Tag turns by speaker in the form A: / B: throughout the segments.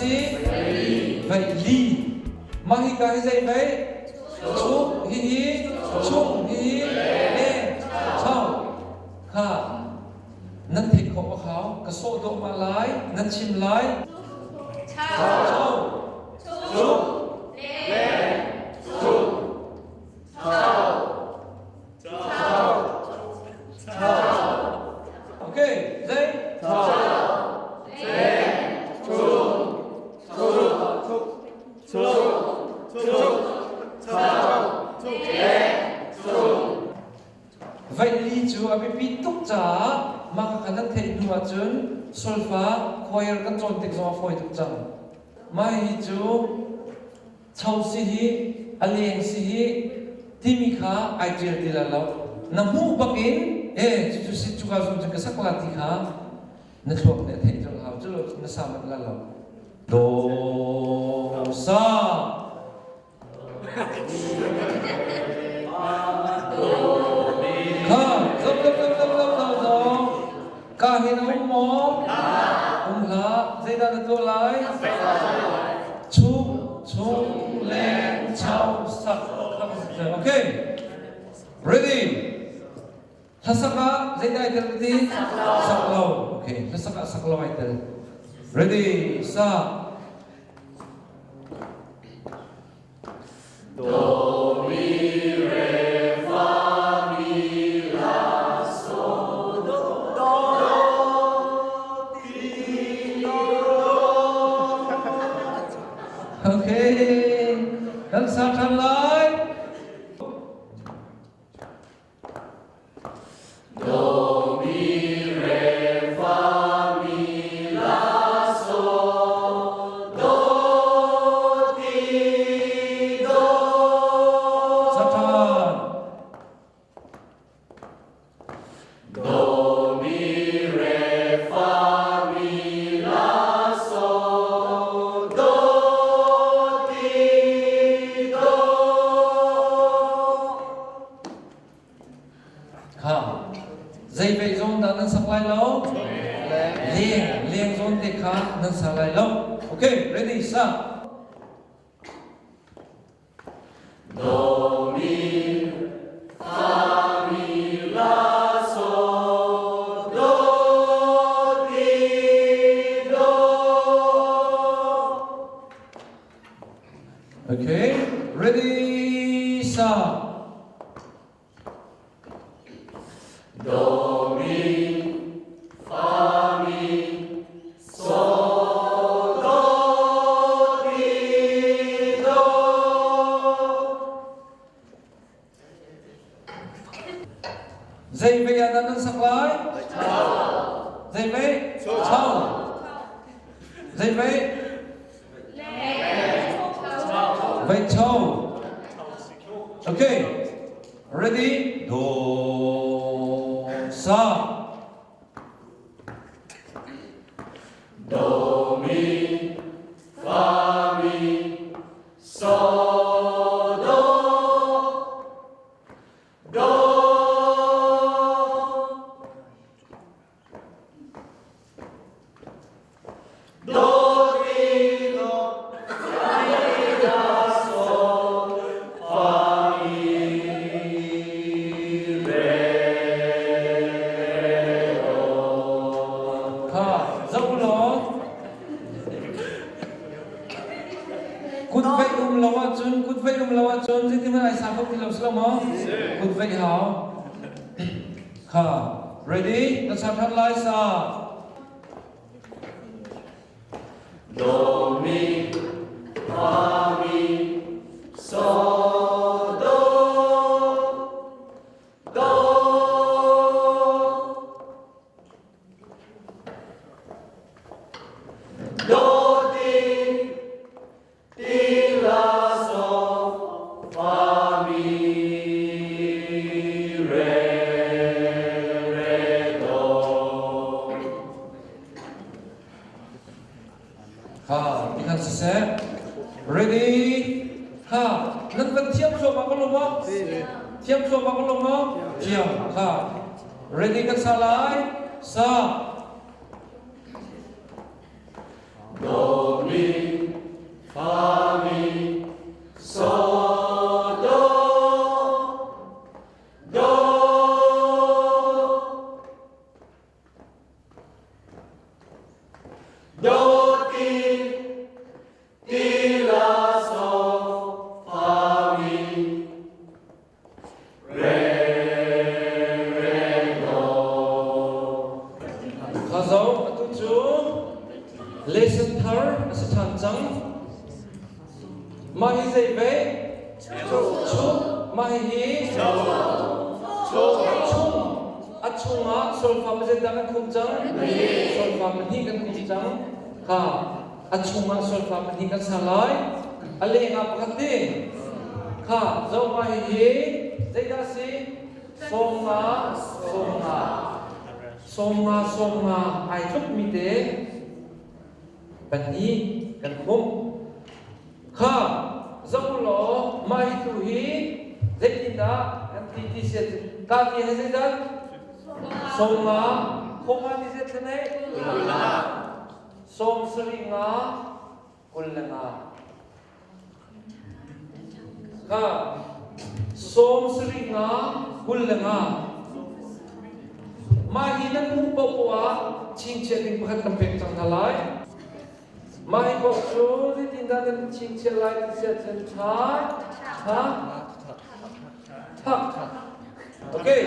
A: si? Veih li. Mah hika hi zei veih? Chuk hihi chung hihi leng chau kha nan theih khawh a hau. Ka sawh duahmah lai, nan chim lai. Chau.
B: Chuk. Leng. Chung. Chau. Chau. Chau.
A: Okay, zei?
B: Chau. Leng. Chung. Chuk. Chuk. Chuk. Chau. Leng. Chung.
A: Veih cu a biapi tuk caah mah kha nan theih hnu ahcun solfa choir kan cawn tik zong a fawi tuk cang. Mah hi cu cho si hi a leng si hi timi kha ai ṭial ti lai lo. Na hmuh bak in e cucu si cuka zung cun ka sak la ti kha na thluak nih a theih colh hau cu lo na sa manh la lo. Do sa Kha zop zop zop zop zop zop zop. Ka hin a um maw? Um hlah. Zeidah na tuah lai? Chung, chung, leng, chau, sak. Okay. Ready? Hlasak ah zeidah ai tel ti? Sak lo. Okay. Hlasak ah sak lo ai tel. Ready? Sa.
B: Do mi re fa mi la sol do do ti do.
A: Okay, kan sa ṭhan lai.
B: Do mi re fa mi la sol do ti do.
A: Satan.
B: Do mi re fa mi la sol do ti do.
A: Kha zei vei zawn dah nan sak lai lo? Leng, leng zawn te kha nan sa lai lo. Okay, ready, sa.
B: Do mi fa mi la sol do ti do.
A: Okay, ready, sa.
B: Do mi fa mi sol do ti do.
A: Zei vei ah dah nan sak lai? Zei vei? Chau. Zei vei? Vei chau. Okay. Ready? Do sa.
B: Do mi fa mi sol do do. Do ti do mi la sol fa mi re do.
A: Kha zoh law kut veih um lo ahcun kut veih um lo ahcun zeitin ai sa kho ti lo si lo maw? Kut veih hau. Kha ready na sa ṭhan lai sa.
B: Do mi fa mi sol do do. Do ti ti la sol fa mi re re do.
A: Kha ti khan siseh. Ready? Kha nan van thiam thluahmah ko lo maw? Thiam thluahmah ko lo maw? Thiam. Kha ready kan sa lai. Sa.
B: Do mi fa mi sol do do. Do ti ti la sol fa mi re re do.
A: Kha zo atu cu lesson thar a si ṭhan cang. Mah hi zei ve? Chung. Mah hihi? Chung. A chungah solfa zeidah kan khum cang? Solfa pahnih kan khum cang. Kha a chungah solfa pahnih kan sa lai. A lengah pakhat ti. Kha zo mah hihi zeidah si? Sawmnga, sawmnga. Sawmnga, sawmnga ai tlukmi te pahnih kan khumh. Kha zoh law mah hi tu hi zeitindah kan ti ti si ka ti he zeizat? Sawmnga. Khawma ti zet thlanei? Sawm sarih nga 25. Kha 75 25. Mah hi nan hmuh paohpaoh ah chingchiah ding pakhat kan pek cang hna lai. Mah hi paoh cu zeitindah nan chingchiah lai ti si ahcun ṭha, ṭha, ṭha. Okay.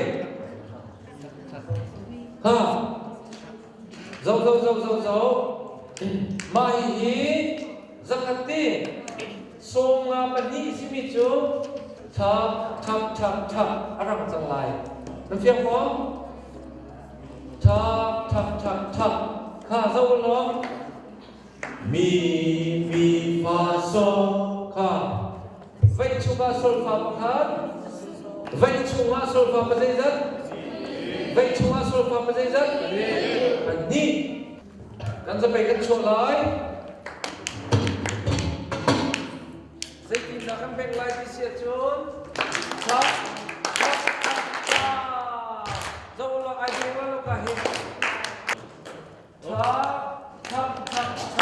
A: Ha. Zo zo zo zo zo. Mah hihi zakhat ti 52 simi cu tha thap thap thap a rang cang lai. Na fiang maw? Thap thap thap thap kha zo law mi mi fa so kha vei chungah solfa pakhat vei chungah solfa pa zeizat vei chungah solfa pa zeizat pahnih kan zapei kan chuah lai zeitindah kan pek lai ti si ahcun thap thap thap zo lo ai ding lo ka hi Thap, thap, thap, thap,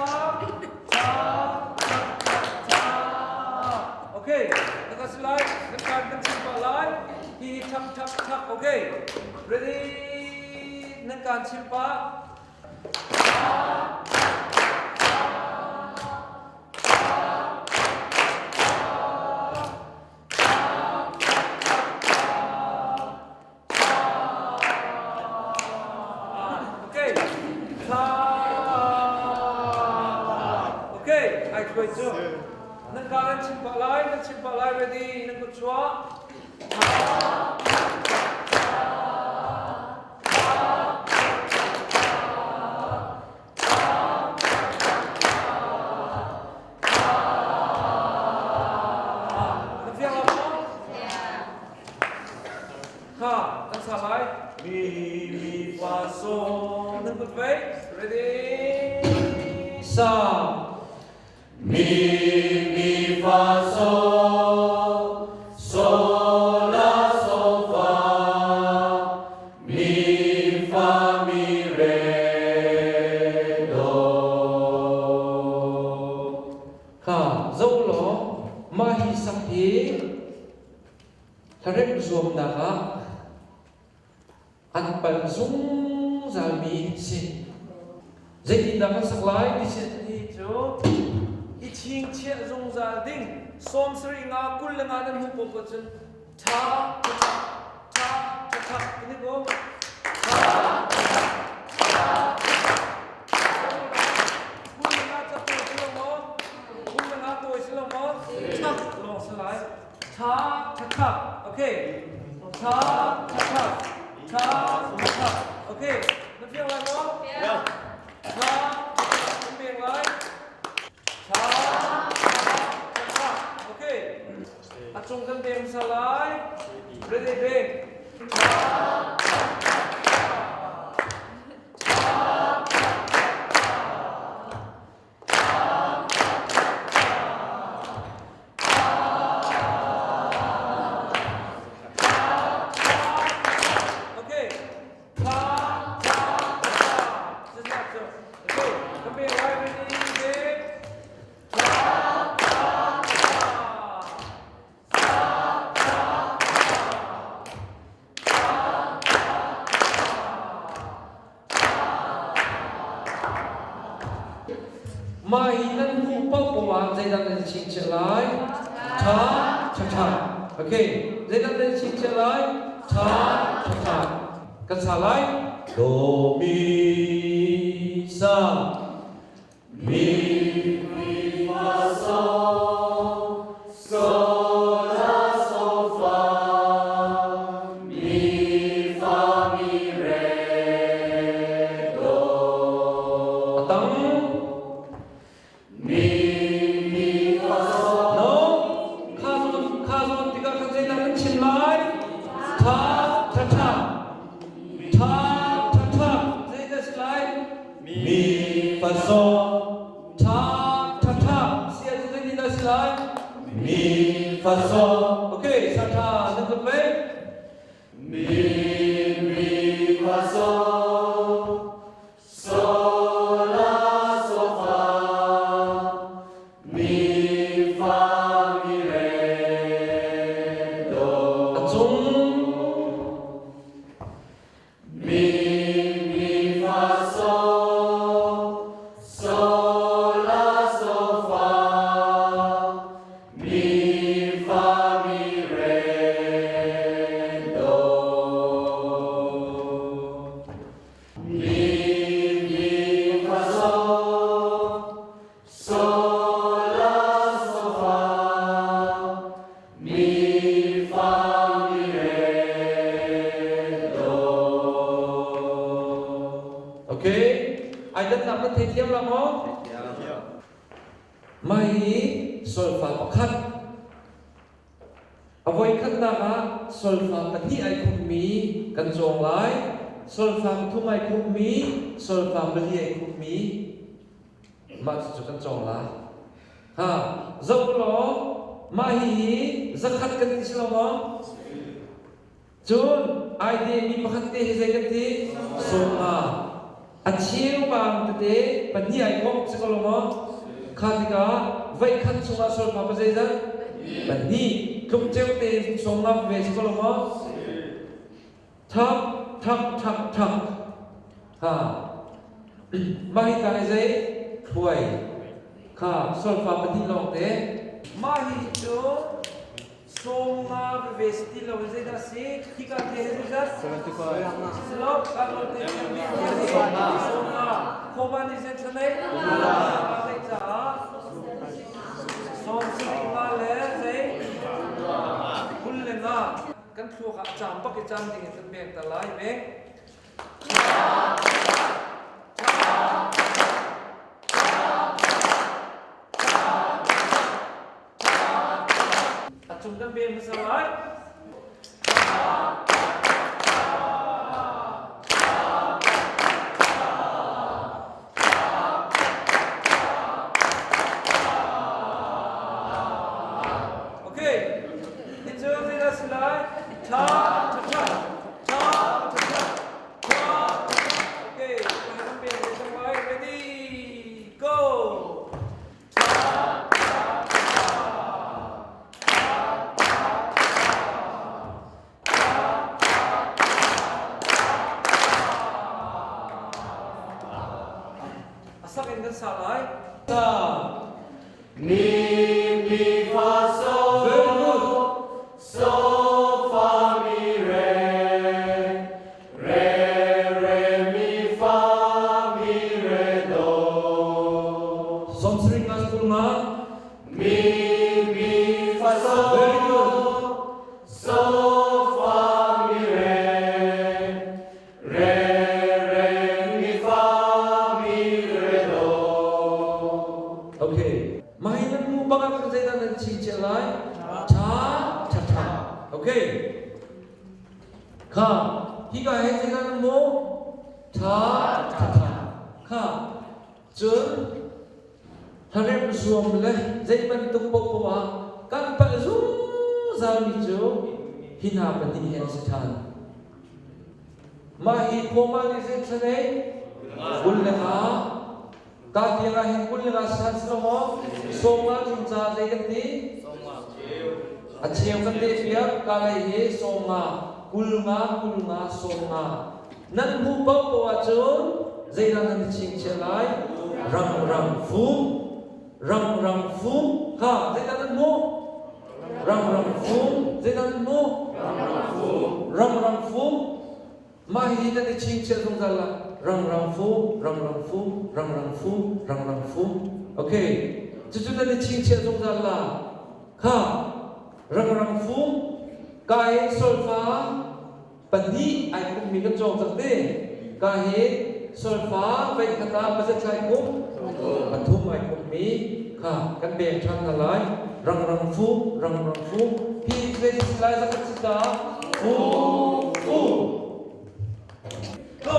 A: thap, thap, thap, thap. Okay, kaka si lai, kan kan kan chim pah lai. Hi thap, thap, thap. Okay, ready? Nan kan chim pah. Okay. Okay, ai khuai cu. Nan ka nan chim pah lai, nan chim pah lai ready, nan kut chuah. Na fiang lo maw? Kha, kan sa lai. Mi mi fa so. Nan kut vei. Ready? Sa.
B: Mi mi fa so so la so fa mi fa mi re do.
A: Kha, zo law mah hi sak hi hlaremh zuamnak ah an palh zungzalmi si. Zeitindah kan sak lai ti si hi cu i chingchiah zungzal ding 75 25 nan hmuh paoh cun ṭha ṭha ṭha ṭha ṭha ti ko ṭha ṭha 25 ca tawi si lo maw 25 tawi si lo maw ṭha lawng si lai Tha tha tha. Okay. Tha tha tha. Tha tha tha. Okay. Na fiang lai maw?
B: Yeah.
A: Tha tha tha. Kan peng lai. Tha tha tha tha. Okay. A cung kan peng hmasa lai. Ready beng. Tha tha tha tha. Tha tha tha tha. Okay. Tha, tha, tha. Okay. Come here. Mah hi nan hmuh paohpaoh ah zeidah nan i chingchiah lai? Ṭha, ṭha, ṭha. Okay, zeidah nan i chingchiah lai? Ṭha, ṭha, ṭha. Kan sa lai. Do mi sa
B: Mi mi fa so so la so fa mi fa mi re do.
A: A tang.
B: Mi mi fa so.
A: No. Kha zawn kha zawn tikah khan zeidah kan chim lai? Tha tha tha. Tha tha tha. Zeidah si lai?
B: Mi fa so.
A: Tha tha tha. Si ahcun zeitindah si lai?
B: Mi fa so.
A: Okay, sa tha nan kut mei.
B: Mi mi fa so. So la so fa. Mi fa mi re do.
A: A cung.
B: Mi mi fa so so la so fa mi fa mi re do mi mi fa so so la so fa Mi fa mi re do.
A: Okay. Ai dannak nan thei thiam la maw? Mah hi solfa pakhat. A voikhatnak ah solfa pahnih ai khummi kan cawng lai. Solfa pathum ai khummi, solfa pali ai khummi mah cucu kan cawng lai. Ha, zoh law mah hihi zakhat kan ti si lo maw? Cun ai dehmi pakhat te hi zei kan ti? Sawmnga. A cheu bang tete pahnih ai komh si ko lo maw? Kha tikah voikhat chungah solfa pa zeizat? Pahnih. Tlukceu tein sawmnga ve si ko lo maw? Thak, thak, thak, thak. Ha. Mah hi ka hi zei? Thluai. Kha solfa pahnih lawng te. Mah hi cu sawmnga veve si ti lo in zeidah si? Hika te hi zeizat?
C: 75.
A: Silo, ka nawl te sawmnga. Khawma nih zei thlanei? Ka caah 70 nga le zei? 25. Kan thluak ah a caam bak i caam ding in kan pek ta lai mek. A cung kan pek hmasa lai. Okay. Hi cu zeidah si lai? Tha tha tha. Tha tha tha. Tha tha tha. Okay. Kan pe ve cang lai. Ready? Go. Tha tha tha. Tha tha tha. A sak in kan sa lai. Sa.
B: Mi mi fa so
A: Very good.
B: So fa mi re re re mi fa mi re do.
A: Sawmsarih nga school nga.
B: Mi mi fa so
A: Very good.
B: So fa mi re re re mi fa mi re do.
A: Okay. Mah hi nan hmuh bak ah khan zeidah nan chingchiah lai? Tha tha tha. Okay. Kha hika he zeidah nan hmuh? Tha tha tha. Kha cun Hlaremh zuam le zei bantuk paohpaoh ah kan palh zungzalmi cu hi hna pahnih hi an si ṭhan. Mah hi khuama nih zei thlanei 25 ka tiang ah hin 25 si ṭhan si lo maw? Sawmnga chung ca zei kan ti? A cheu kan te piak ka lei hi 50, 50, 50, 50. Nan hmuh paohpaoh ahcun zeidah nan i chingchiah lai? Rang rang fum. Rang rang fum kha zeidah nan hmuh? Rang rang fum zeidah nan hmuh? Rang rang fum. Mah hihi nan i chingchiah zungzal la. Rang rang fum, rang rang fum, rang rang fum, rang rang fum. Okay. Cucu nan i chingchiah zungzal la. Kha rang rang fum kai solfa pahnih ai khummi kan cawng cang te. Ka hi solfa veih khat ah pazat thlai khum pathum ai khummi kha kan beng ṭhan hna lai. Rang rang fu, rang rang fu. Hi zei si lai zakhat si ta fu fu. Go.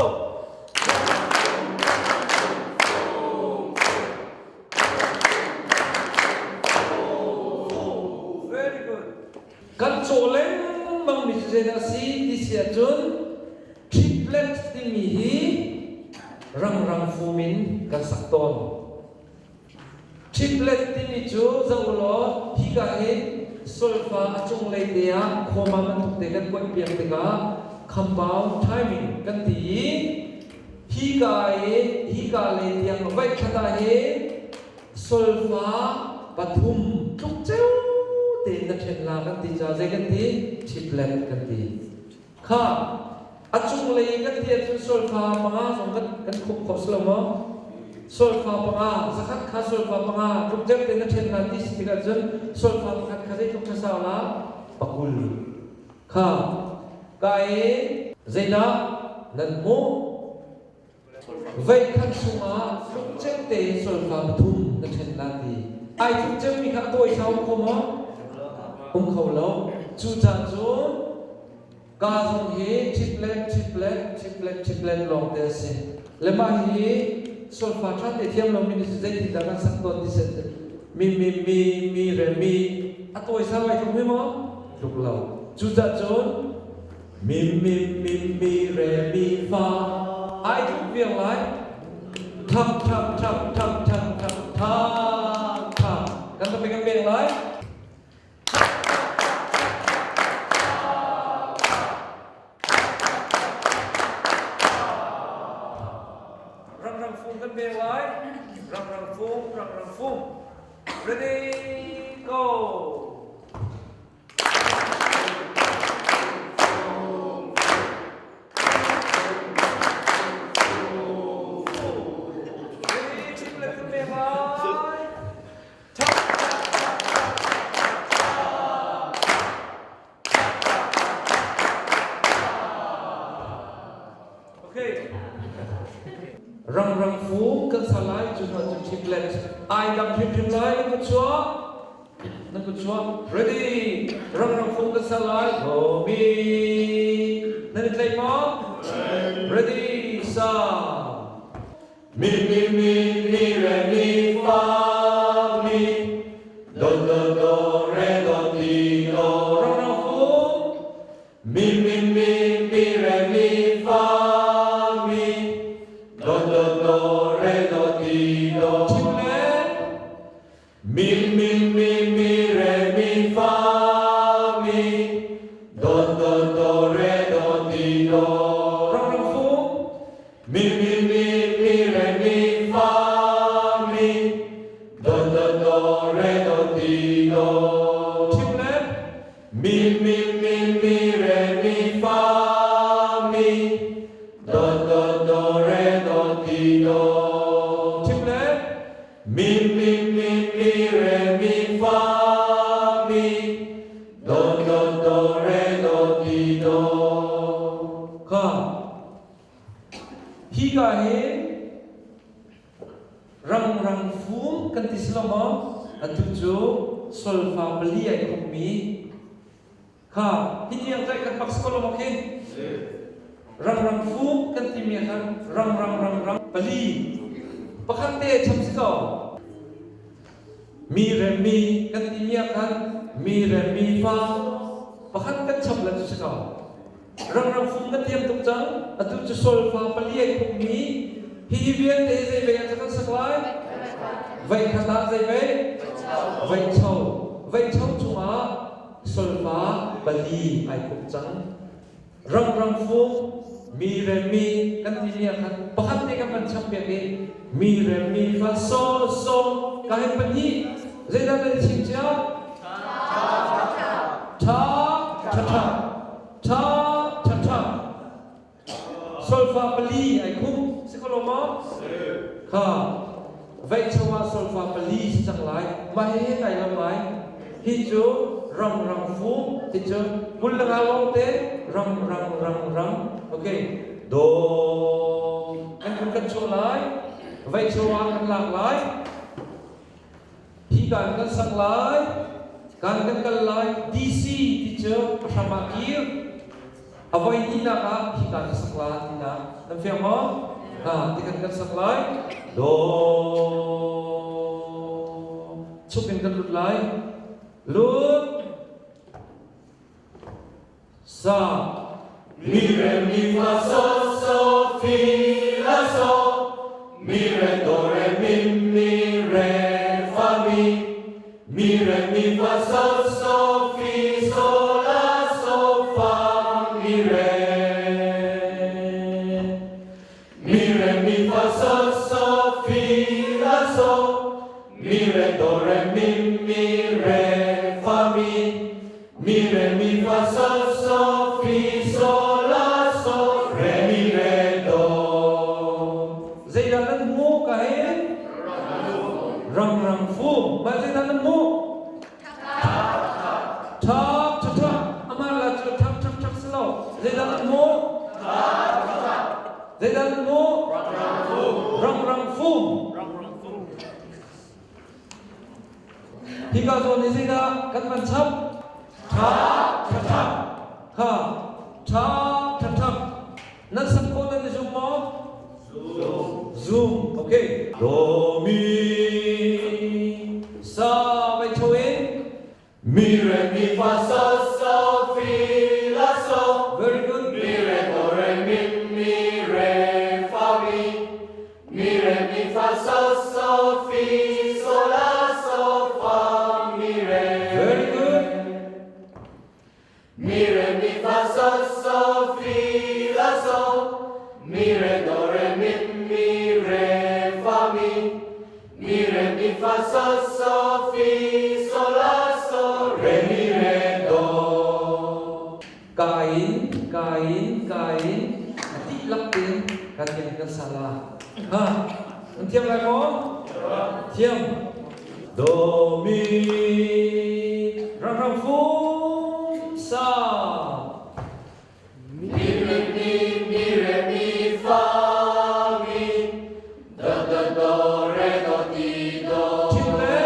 A: Very good. Kan caw lengmang mi cu zeidah a si ti si ahcun triplet timi hi rangrang fum in kan sak tawn. Triplet timi cu zoh u law hika hin solfa a cunglei te ah khawma bantuk te kan kuaih piak tikah compound timing kan ti i hika i hika lei tiang vaih khat ah hin solfa pathum tluk ceu tein na ṭhen la kan ti caah zei kan ti? Triplet kan ti. Kha a cunglei kan ti ahcun solfa panga zong kan kan khumh khawh si lo maw? Solfa panga zakhat kha solfa panga tluk ceu tein na ṭhen la ti si tikah cun solfa pakhat kha zeitluk ṭha sau la? Pakul. Kha ka i zeidah nan hmuh? Voikhat chungah tlukceu tein solfa pathum na ṭhen la ti. Ai tlukceumi kha a tawi sau kho maw? Um kho lo. Cucaah cun ka zong hi triplet, triplet, triplet, triplet lawng te a si. Le mah hi solfa ṭha te thiam lomi nih zeitindah kan sak tawn ti set mi mi mi mi re mi a tawi sau ai tluk mi maw? Tluk lo. Cucaah cun Mi mi mi mi re mi fa ai tluk viar lai. Thak thak thak thak thak thak thak thak kan va kan beng lai. Rang rang fung kan beng lai. Rang rang fung, rang rang fung. Ready, go. Rangrang fu kan sa lai cu hna cu triplet ai dam hrimhrim lai nan kut chuah Nan kut chuah. Ready. Rang rang fung kan ser lai. Do mi. Nan i tlaih maw? Ready. Sa.
B: Mi mi mi mi re mi fa mi do do do re do ti do.
A: Rang rang fung.
B: Mi mi mi mi re mi fa mi do do do re do ti do.
A: Chim le.
B: Mi mi mi mi re mi fa mi do do do re do ti do.
A: Rang rang fung.
B: Mi mi mi mi re mi fa mi do do do re do ti do.
A: Chim le.
B: Mi mi mi mi re mi fa mi do do do re do ti do.
A: Chim le.
B: Mi mi mi mi re mi fa mi do do do re do ti do.
A: Kha hi ka hi rang rang fum kan ti si lo maw? Atu cu solfa pali ai khummi Kha hi tiang tlaih kan pak si ko lo maw khi? Rang rang fum kan timi ah khan rang rang rang rang pali pakhat te chap si ko. Mi re mi kan timi ah khan mi re mi fa pakhat kan chap lan cu si ko. Rang rang fum kan thiam tuk cang. Atu cu solfa pali ai khummi hi hi vialte hi zei vei ah kan sak lai? Vei khat ah zei vei? Vei cho. Vei cho chungah solfa pali ai khumh cang. Rang rang fung. Mi re mi kan ti li ah khan pakhat te kan van chap piak i mi re mi fa so so ka hin pahnih zeidah nan chim cia? Tha tha tha tha tha tha. Solfa pali ai khum si ko lo maw? Kha veih chung ah solfa pali si cang lai. Mah hi he ngai lo ngai. Hi cu rang rang fum ti cu 25 lawng te rang rang rang rang. Okay. Do kan kun kan chuah lai. Veih chung ah kan lak lai. Hi kan kan sak lai. Kan kan kal lai. DC ti cu a hram ah kir. A voi hnihnak ah hika ka sak la tinak nan fiang maw? Ha, ti kan kan sak lai. Do chuk in kan lut lai. Lut sa.
B: Mi re mi fa so so fi la so mi re do re mi mi re fa mi Mi re mi fa so so fi so la so fa mi re. Mi re mi fa so so fi la so mi re do re mi mi re fa mi mi re mi fa so so fi so la so re mi re do.
A: Zeidah nan hmuh ka hin? Rang rang fu. Mah zeidah nan hmuh? Thak thak thak. Amah la cu thak thak thak si lo. Zeidah nan hmuh? Zeidah nan hmuh? Rang rang fu. Hika zawn hi zeidah kan van chap? Thak thak thak. Kha thak thak thak. Nan sak khawh nan i zum maw? Zum. Zum. Okay. Do mi sa vai tho in.
B: Mi re mi fa so so fi la so.
A: Very good.
B: Mi re do re mi mi re fa mi. Mi re mi fa so so fi so la so fa mi re.
A: Very good.
B: Mi re mi fa so so fi la so mi re do re mi mi re fa mi mi re mi fa so so fi so la so re mi re do.
A: Ka in, ka in, ka in, a dihlak tein kan thiam kan sa la. Ha, nan thiam lai maw? Thiam. Do mi rang rang fum sa.
B: Mi re mi mi re mi fa mi do do do re do ti do.
A: Chim le.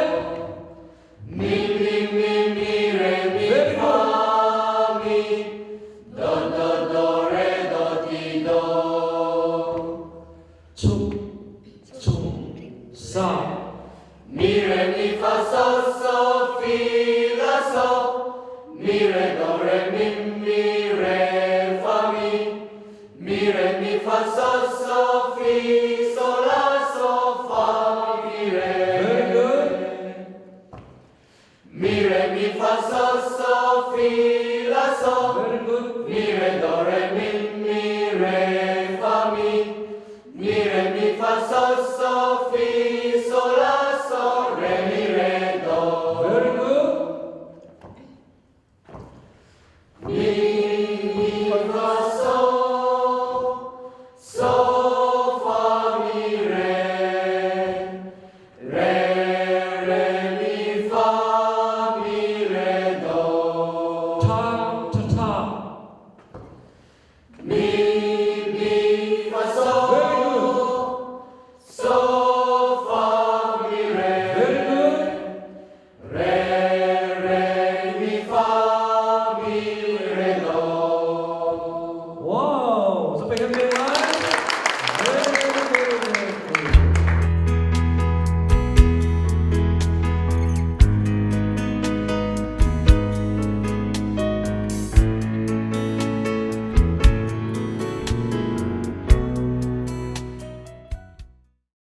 B: Mi mi mi mi re mi
A: Very
B: fa
A: good.
B: mi do do do re do ti do.
A: Chuk chung sa.
B: Mi re mi fa so so fi la so mi re do re mi mi re fa mi mi re mi fa so so fi so la so fa mi re.
A: Very good.
B: Mi re mi fa so so fi la so
A: Very good.
B: mi re do re mi mi re fa mi mi re mi fa so so fi so la so re mi re do.
A: Very good.
B: Mi mi fa